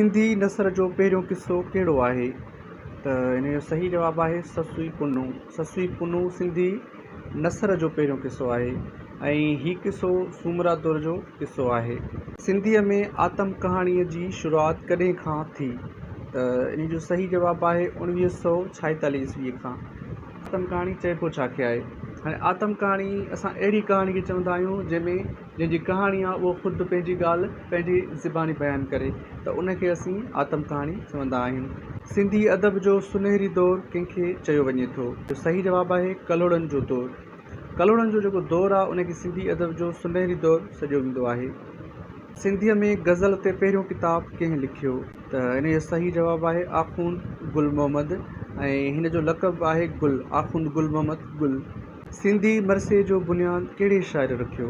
سنڌي نثر جو پهريون قصو ڪهڙو آهي؟ ته ان جو صحيح جواب آهي سسئي پنهون. سسئي پنهون سنڌي نثر جو پهريون قصو آهي ۽ هي قصو سومرا دور جو قصو آهي. سنڌيء ۾ آتم ڪهاڻيء جي شروعات ڪڏهن کان ٿي؟ ته ان جو صحيح جواب آهي 1946 عيسويء کان. آتم ڪهاڻي چئبو ڇا کي آهي؟ هاڻي آتم ڪهاڻي اسان اهڙي ڪهاڻي کي چوندا آهيون جنهن ۾ جنهن جي ڪهاڻي آ اهو خود پنهنجي ڳالهه پنهنجي زباني بيان ڪري ته ان کي اسين آتم ڪهاڻي چوندا آهيون. سنڌي ادب جو سنهري دور ڪنهن کي چيو وڃي ٿو؟ جو صحيح جواب آهي ڪلهوڙن جو دور. ڪلهوڙن جو جيڪو دور آ ان کي سنڌي ادب جو سنهري دور سڏيو ويندو آهي. سنڌيء ۾ غزل تي پهريون ڪتاب ڪنهن لکيو؟ ته ان جو صحيح جواب آهي آخوند گل محمد ۽ هن جو لقب آهي گل، آخوند گل محمد گل. سنڌي مرثيي جو بنياد ڪهڙي شاعر رکيو؟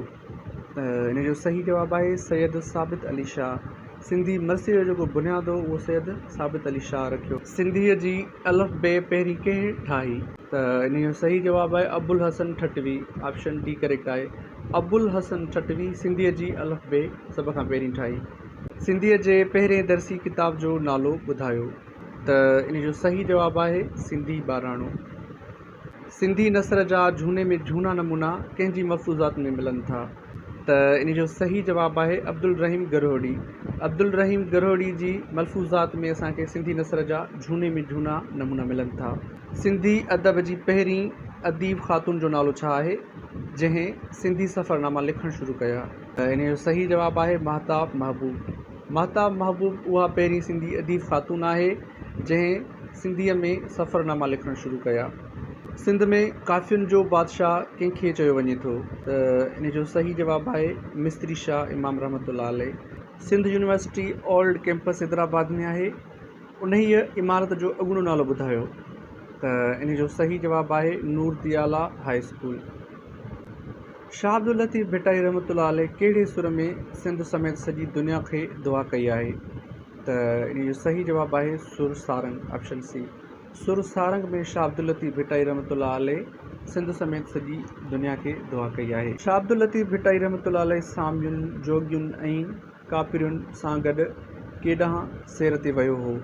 ته ان جو صحيح جواب آهي سيد ثابت علي شاهه. سنڌي مرثيي جو جيڪو بنياد هو اهو سيد ثابت علي شاهه رکيو. سنڌيء جي الف بي پهرين ڪنهن ٺاهي؟ ته ان جو صحيح جواب آهي Abul Hasan Thattvi, option D correct آهي. ابوالحسن ٺٽوي سنڌيء جي الف بي سڀ کان پهرين ٺاهي. سنڌيء جي پهرين درسي ڪتاب جو نالو ٻڌايو؟ ته ان جو صحيح جواب آهي سنڌي ٻاراڻو. سنڌي نثر جا جهوني ۾ جهونا نمونا ڪنهن جي ملفوظات ۾ ملن ٿا؟ ته ان جو صحيح جواب آهي عبدالرحيم گرهوڙي. عبدالرحيم گرهوڙي جي ملفوظات ۾ اسان کي سنڌي نثر جا جهوني ۾ جهونا نمونا ملن ٿا. سنڌي ادب جي پهرين اديب خاتون جو نالو ڇا آهي، جنهن سنڌي سفرناما لکڻ شروع ڪيا؟ ته ان جو صحيح جواب آهي ماهتاب محبوب. ماهتاب محبوب اها پهرين سنڌي اديب خاتون آهي، جنهن سنڌيء ۾ سفرناما لکڻ شروع ڪيا. سنڌ ۾ ڪافين جو بادشاهه ڪنهن کي چيو وڃي ٿو؟ ته ان جو صحيح جواب آهي مستري شاهه امام رحمة الله عليه. Sindh university old campus Hyderabad ۾ آهي. انهيء عمارت جو اڳوڻو نالو ٻڌايو؟ ته ان جو صحيح جواب آهي نور ديالا هاء اسڪول. شاهه عبداللطيف ڀٽائي رحمة الله عليه ڪهڙي سر ۾ سنڌ سميت سڄي دنيا کي دعا ڪئي آهي؟ ته ان جو صحيح جواب آهي سر سارنگ، آپشن سي. سر سارنگ ۾ شاهه عبداللطيف ڀٽائي رحمة الله عليه سنڌ سميت سڄي دنيا کي دعا ڪئي آهي. شاهه عبداللطيف ڀٽائي رحمة الله عليه سامين، جوڳين ۽ ڪاپرين سان گڏ ڪيڏانهن سير تي ويو هو؟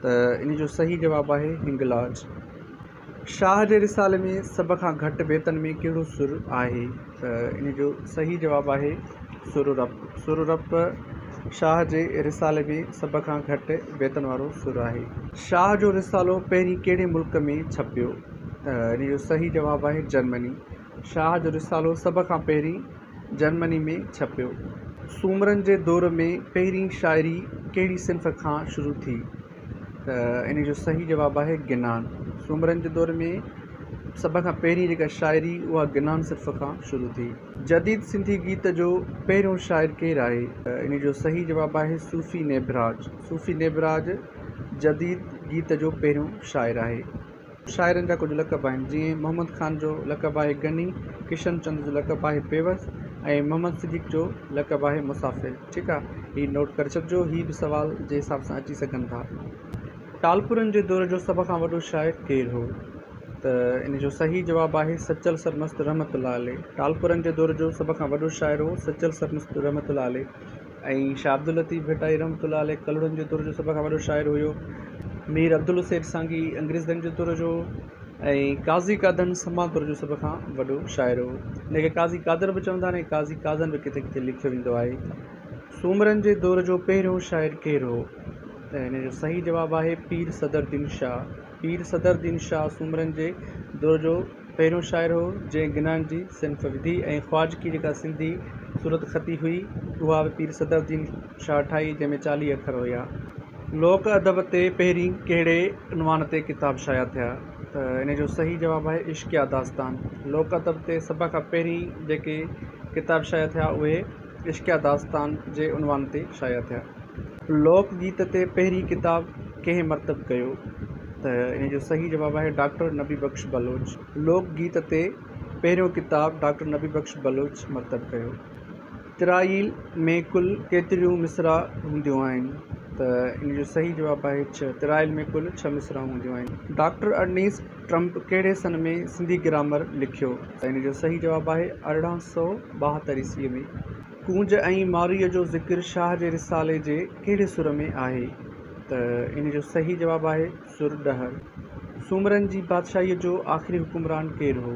ته ان جو صحيح جواب آهي هنگلاج. شاهه جي رسالي ۾ سڀ کان گهٽ بيتن ۾ ڪهڙو سر آهي؟ ته ان جو صحيح جواب آهي سر رپ. سر رپ شاهه جي رسالي ۾ سڀ کان گهٽ بيتن وارو سر آهي. شاهه جو رسالو پهرين ڪهڙي ملڪ ۾ ڇپيو؟ ته ان جو صحيح جواب آهي جرمني. شاهه جو رسالو سڀ کان پهرين جرمني ۾ ڇپيو. سومرن جي دور ۾ پهرين شاعري ڪهڙي صنف کان شروع ٿي؟ ته ان جو صحيح جواب آهي گنان. سومرن جي دور ۾ سڀ کان پهرين جيڪا شاعري اها گنان صرف کان شروع ٿي. جديد سنڌي گيت جو پهريون شاعر ڪير آهي؟ ته ان جو صحيح جواب آهي صوفي نيڀراج. صوفي نيڀراج جديد گيت جو پهريون شاعر آهي. شاعرن جا ڪجهه لقب آهن، جيئن محمد خان جو لقب آهي غني، ڪشن چند جو لقب آهي بيوس ۽ محمد صديق جو لقب آهي مسافر. ٺيڪ آ هي نوٽ ڪري ڇڏجو هي به سوال جي حساب سان اچي سگهن ٿا. ٽالپرن جي دور جو سڀ کان وڏو شاعر ڪير هو؟ ته ان جو صحيح جواب آهي سچل سرمست رحمة الله عليه. ٽالپرن جي دور جو سڀ کان وڏو شاعر هو سچل سرمست رحمة الله عليه. ۽ شاهه عبداللطيف ڀٽائي رحمة الله عليه ڪلهوڙن جي دور جو سڀ کان وڏو شاعر هيو. مير عبدالحسين سانگي انگريزن جي دور جو ۽ قاضي قادن سما دور جو سڀ کان وڏو شاعر هو. ان کي قاضي قادر به چوندا آهن ۽ قاضي قاضن به ڪٿي ڪٿي لکيو ويندو آهي. سومرن جي دور جو پهريون شاعر ڪير هو؟ ته ان جو صحيح جواب آهي پير صدرالدين شاهه. پير صدرالدين شاهه سومرن جي دور جو پهريون شاعر هو، جنهن گنان جي صنف وڌي ۽ خواجگي جيڪا سنڌي صورتخطي هئي، اها به پير صدرالدين شاهه ٺاهي، جنهن ۾ 40 اکر هيا. لوڪ ادب تي پهرين ڪهڙي عنوان تي ڪتاب شايع ٿيا؟ ته ان جو صحيح جواب آهي عشقيه داستان. لوڪ ادب تي سڀ کان پهرين جيڪي ڪتاب شايع ٿيا، اهي عشقيه داستان جي عنوان تي شايع ٿيا. لوڪ گيت تي پهرين ڪتاب ڪنهن مرتب ڪيو؟ ته ان جو صحيح جواب آهي ڊاڪٽر نبي بخش بلوچ. لوڪ گيت تي پهريون ڪتاب ڊاڪٽر نبي بخش بلوچ مرتب ڪيو. ترائيل ۾ ڪل ڪيتريون مصرع هونديون آهن؟ ته ان جو صحيح جواب آهي ڇهه. ترائيل ۾ ڪل ڇهه مصرعون هونديون آهن. ڊاڪٽر ارنيسٽ ٽرمپ ڪهڙي سن ۾ سنڌي گرامر لکيو؟ ته ان جو صحيح جواب آهي 1872 عيسويء ۾. ڪونج ۽ مارئيء جو ذڪر شاهه جي رسالي جي ڪهڙي سر ۾ آهي؟ ته ان جو صحيح جواب آهي سر ڏهر. سومرن جي بادشاهيء جو آخري حڪمران ڪير هو؟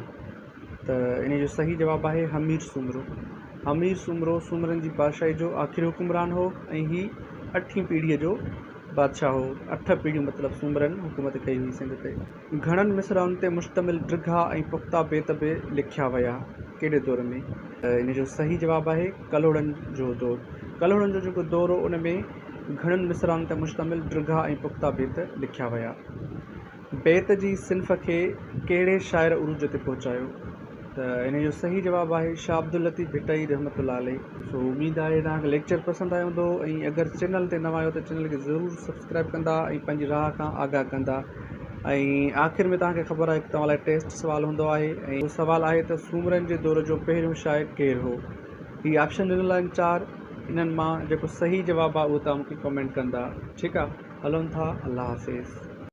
ته ان جو صحيح جواب آهي همير سومرو. همير سومرو سومرن جي بادشاهيء جو آخري حڪمران هو ۽ هي اٺين پيڙهيء جو بادشاهه هو. اٺ پيڙهيون مطلب سومرن حڪومت ڪئي هئي سنڌ تي. گهڻن مصرعن تي مشتمل ڊگها ۽ پختا بيت به لکيا ويا. ڪهڙي دور ۾؟ ان جو صحيح جواب آهي ڪلهوڙن جو دور. ڪلهوڙن جو جيڪو دور هو ان ۾ گهڻن مصرعن تي مشتمل ڊگها ۽ پختا بيت لکيا ويا. بيت جي صنف کي ڪهڙي شاعر عروج تي پهچايو؟ ته ان جو صحيح جواب آهي شاهه عبداللطيف ڀٽائي رحمة الله عليه. سو اميد آهي توهان کي ليڪچر پسند آيو هوندو ۽ اگر چينل تي نوان آهيو ته چينل کي ضرور سبسڪرائب ڪندا ۽ پنهنجي راء کان آگاهه ڪندا ۽ آخر ۾ توهان کي خبر آهي توهان لاء ٽيسٽ سوال هوندو آهي ۽ اهو سوال آهي ته سومرن جي دور جو پهريون شاعر ڪير هو؟ هي آپشن ڏنل آهن چار انهن مان جيڪو صحيح جواب آهي اهو توهان مونکي ڪمينٽ ڪندا ٺيڪ آهي هلون ٿا الله حافظ.